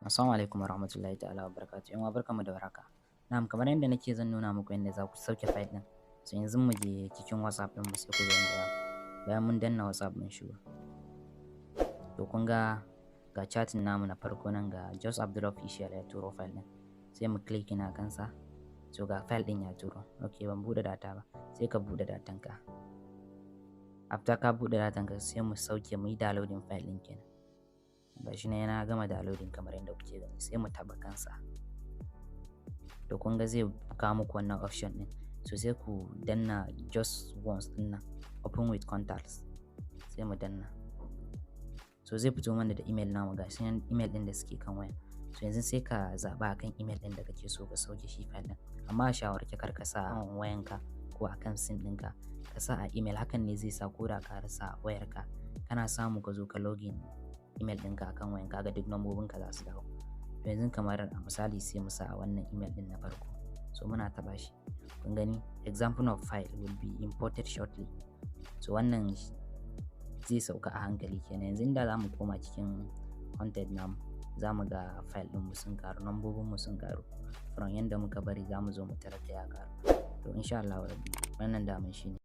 Assalamu alaikum warahmatullahi ta'ala wabarakatuh. 'Yan uwa, barkanmu da warhaka. Na'am, kamar yadda nake, zan nuna muku yadda za ku sauke file ɗin. So yanzu mu je cikin WhatsApp ɗin mu, sai ku ga yadda bayan mun danna WhatsApp mun shigo. To kun ga, ga chatting namu na farko nan, ga Just Abdul Official ya turo file ɗin. Sai mu click na kansa. So ga file ɗin ya turo. Ok, ban buɗe data ba. Sai ka buɗe datan ka. After ka buɗe datan ka, sai mu sauke, mu yi downloading file ɗin kenan. Gashi nan yana gama downloading kamar yadda kuke gani, sai mu taɓa kansa. To kun ga zai kawo muku wannan option ɗin. So sai ku danna just once ɗin nan, open with contacts, sai mu danna. So zai fito mana da email namu, gashi nan email ɗin da suke kan waya. So yanzu sai ka zaɓa akan email ɗin da kake so ka sauke shi file ɗin. Amma a shawarce, kar ka sa a wayanka ko akan SIM ɗinka, ka sa a email. Hakan ne zai sa ko da ka rasa wayarka, kana samu ka zo ka login email ɗinka akan wayanka, ga duk lambobinka za su dawo. To yanzu kamar a misali, sai mu sa a wannan email ɗin na farko. So muna taɓa shi. Kun gani, example of file will be imported shortly. So wannan zai sauka a hankali kenan. Yanzu inda za mu koma cikin contact namu, za mu ga file ɗinmu sun ƙaru, lambobinmu sun ƙaru. From yanda muka bari, za mu zo mu tarar da ya ƙaru. To insha Allahu rabbi, wannan daman shi ne.